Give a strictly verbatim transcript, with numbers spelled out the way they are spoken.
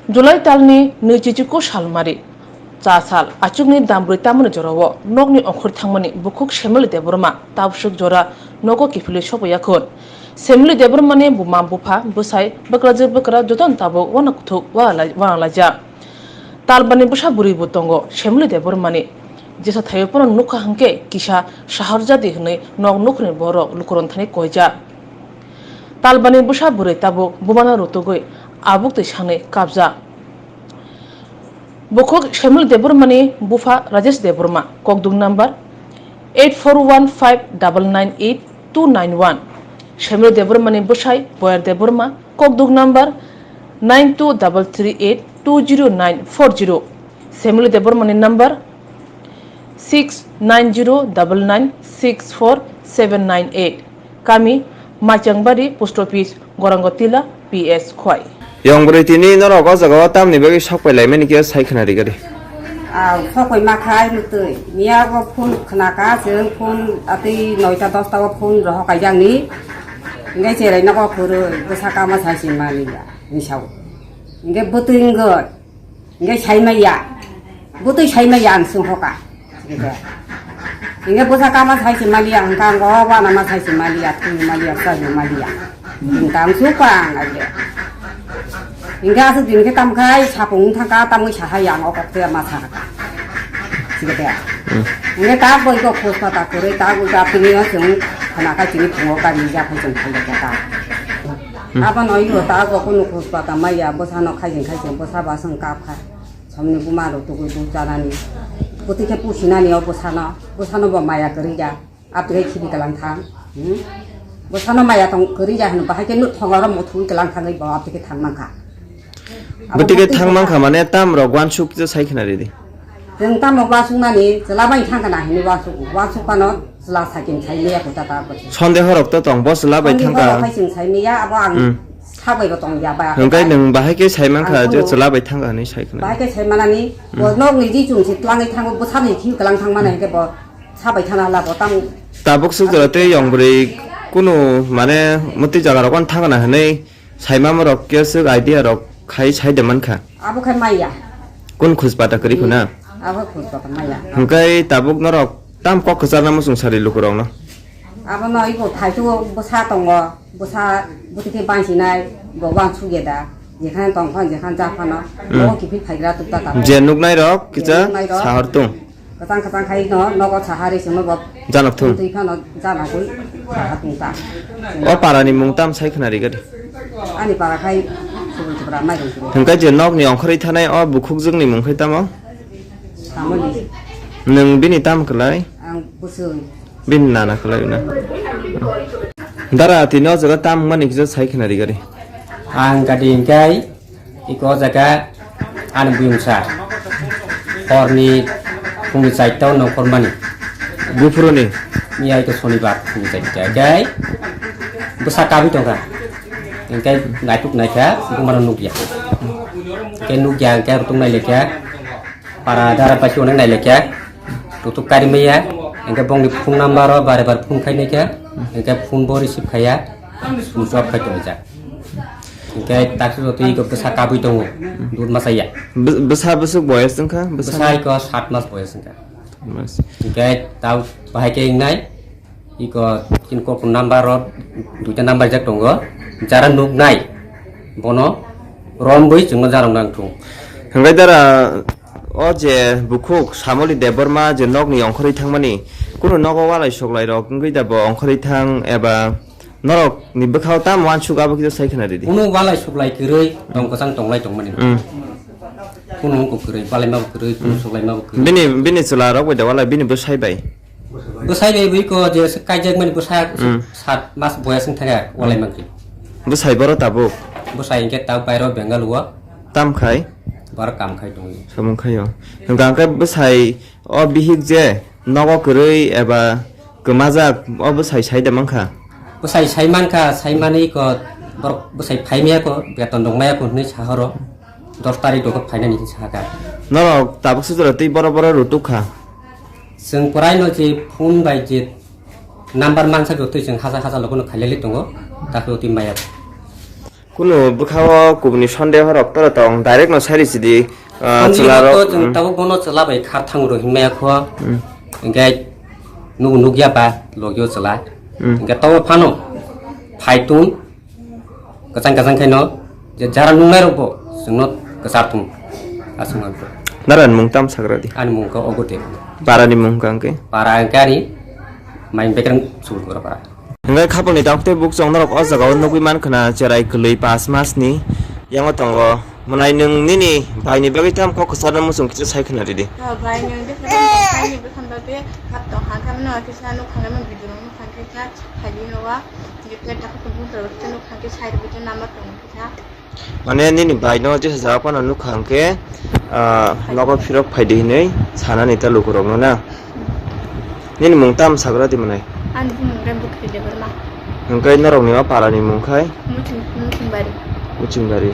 July talni nwichichiko salmari, cha sal, achukni dambrwi tamani jorao nokni ongkhor thangmani bukhuk Semili Debbarma tabswk jora nogo kiphilwi sokpaiya khun. Semili Debbarmani buma bupha bwsai bwkrajwk bwkra jotono tabuk uanakuthuk uanalaijak. Talbani bwsa bwrwibo tongo Semili Debbarmani. Jesa thaio phano nukha hwnkhe kisa sahor jadi hwnwi nok nukhungni borok lukurok thani koijak. Talbani bwsa bwrwi tabuk bumano rutugwi abuk twi sangni kapjak. Bukhuk Semil Debbarmani bupha Rajesh Debbarma, kokduk number eight four one five double nine eight two nine one. Semil Debbarmani bwsai Boyar Debbarma, kokduk number nine two double three eight two zero nine four zero. Semil Debbarmani number six nine zero double nine six four seven nine eight. Kami Maichangbari, Post Office, Gorangotila, P S Khwai. Yong bwrwi tini norok o jaga o tamni bagwi sok pai laimani khe sai khna rikadi. Aw, sok pai ma khai mutwi. Miya bo phone khna ka, chwng phone atwi noita dosta o phone rohor kaijak ni. Ngai cherai nogo khurui, bwsa kama sai si mani ya, ni sao. Ngai bwtwi ngot. Hingke sai maya, bwtwi sai maya ang swng hoka. Hingke bwsa kama sai se maliya, hingke ang go wana ma sai se maliya, thung maliya, sai se maliya. Hingke ang suka ang aje. Hingke aswk din khe tam khai sapung wng thang kha, tamwi sa hai ang o kok te ma sa kha. Hingke ta boi kok khos pata kwrwi, ta boi ta tini o chwng khana khai tini phungo kari ja phai chwng phai ja ta. Hmm. Abo no iro ta go kunu khus pata maya, bwsano khaijing khaijing bwsa ba swng kap kha. Somni buma rok tugui bu chanani. Bwtwi khe pusinani o bwsano, bwsano bo maya kwrwi ya. Abtwi khe khibi kalang thang. Hmm? Bwsano maya tong kwrwi ya hwnba hai khe nuk thongo ro muthui kalang thangwi bo abtwi khe thang mankha. Bwtwi khe thang mankha mane tam rok wansuk kisa sai khna ridi. Chwng tamo uansuknani chwla bai thang kana hinwi uansuk, uansuk phano chwla saikin sai liya kuta ta bwswk. Sondeho rok to tong, bo chwla bai thang ka. Sondeho rok hai chwng sai miya, abo ang hmm. Sabai bo tong ya ba. Hwnkhe nwng bahai khe sai mankha je chwla bai thang ka hinwi sai khna. Bahai khe sai manani, hmm. Bo nok ni ji chwng se twlangwi thango, bwsa ni khi kwlang thang mana hmm. Hwnkhe bo sabai thana hala bo tamo. Tabuk suk jora tei yong bwrwi kunu mane mwtwi jaga rok thang kana hinwi Saimama rok khe swk idea rok khai sai de mankha. Abo khai maya. Kun khus pata kwrwi khuna? Abo khus pata maya. Hwnkhe tabuk norok tam kok kwcharna muchung sari lukurokno. Abo no iko thaitu bwsa tongo, bwsa bwtwi khe bansinai, bo wansuk ya da, jekhane tong phano, jekhane cha phano, hmm. Bo kiphil phaigra tukta ta. Je nuknai rok kisa je nuknai rok. Sahor tung. Kwchang kwchang khai no nogo saha ri simo bo. Janok thung. Twi phano janagwi saha tung ta. O para ni mung tam sai khna ri gadi. Ani para khai subul subra mai rung subul. Hwnkhe je nok ni ongkhorwi thanai o bukhukjwk ni mung khai tamo? Tamo ni. Nwng bini tam kwlai? Ang bwswng. Bini nana kwlai na. Dara tini o jaga tam mani kisa sai khna ri gadi. Ang gadi hwnkhe Iko o jaga ani buyungsa horni phungni chaita o nongkhormani. Buphuruni? Miya iko sonibar phungni chaita. Hingke bwsa kabwi tongkha. Hingke naituk naikha, bumano nukya. Hingke nukya, hingke rutung nailekya. Para dara paisi onek nailekya. Rutuk karimaya. Hingke bongni phone number o bare bare phone khainai kha. Hingke phone bo receive khaya. Switch off khai tongjak. Hingke taksi rotwi iko bwsa kabwi tongo, dud masa ya. Bw-, bwsa bwswk boyes wngkha? Bwsa iko sat mas boyes wngkha. Mas. Hingke tau bahai khe wngnai, iko tin kok number rok, duita number jak tongo, jara nuknai, bono rombwi chwngno jarok nang thung. Hingke dara o je bukhuk Samoli Debbarma je nokni ongkhorwi thangmani, kunu nogo walai soklai rok wngwi da bo ongkhorwi thang eba Norok ni bwkhao tamo uansuk abo kisa sai khna ridi. Kunu walai suklai kwrwi tong kwchang tonglai tongmani. Hmm. Kunu wngkuk kwrwi, balaima bo kwrwi, kunu suklaima bo kwrwi. Bini, bini chwla rok bai da walai, bini bwsai bai. Bwsai bai bwiko je kaijak mani bwsa hmm. Sat mas boyas wng thangya walai mangkri. Bwsai boro tabuk. Bwsai hingke tabuk bairo Bengal o. Tam khai? Boro kam khai tongwi. Samung khaio. Hwnkha hwnkhe bwsai O bihik je nogo kwrwi eba kwmajak, o bwsai sai da mankha? Bwsai sai mankha, sai manwi ko borok bwsai phai maya ko, beton rok maya ko hwnwi sahoro, dos tarik rok phainani hwnwi sahakha. Norok tabuk sujura twi boro boro rutuk kha? Chwng kwraino je phone bai je number mansa jotoi chwng haja haja logono khailali tongo, takhe twi maya. Kunu bwkhao kubuni sondeho rok toro tong, direct no sai risi di, ah, Sondeho chwla rok, to chwng mm. Tabuk bono chwla bai khar thango rw hinmaya kho. Mm. Hingke nugo nukya ba logio chwla. Mm. Hingke tobo phano phai tong, kwchang kwchang khaino je jara nungnai rokbo chwngno kwchar tong. Aswk ma. Narani mung tam sagra di. Ani mung khe Ogote. Parani mung kha hingke? Para hingke ani Main Bekreng Subulgora para. Hingke khapangni takhuk tei bukchong norok o jaga o nugwi mankha na cherai kwlwi pas mas ni yango tongo. Mwnai nwng nini bai ni bagwi tam kok kwchar no muchung kisa sai khwna ridi. O bai nwng de khwna kaini bwkham bagwi hap tong kha khe mano kisa nuk kha khe mano video nuk kha khe kha phaidi no wa. Hingke takhuk tei bukchong nuk kha khe sai rwgwi tei number tong kha. Mane nini bai no jesa jaga phano nukha hwnkhe, ah, nogo phirok phaidi hinwi sanani ta lukurokno na. Nini mung tam sagra di mwnai? Ani bumung khe Bukri Debbarma. Hwnkhe norokni o parani mung khai? Muchung-, Muchungbari. Muchungbari.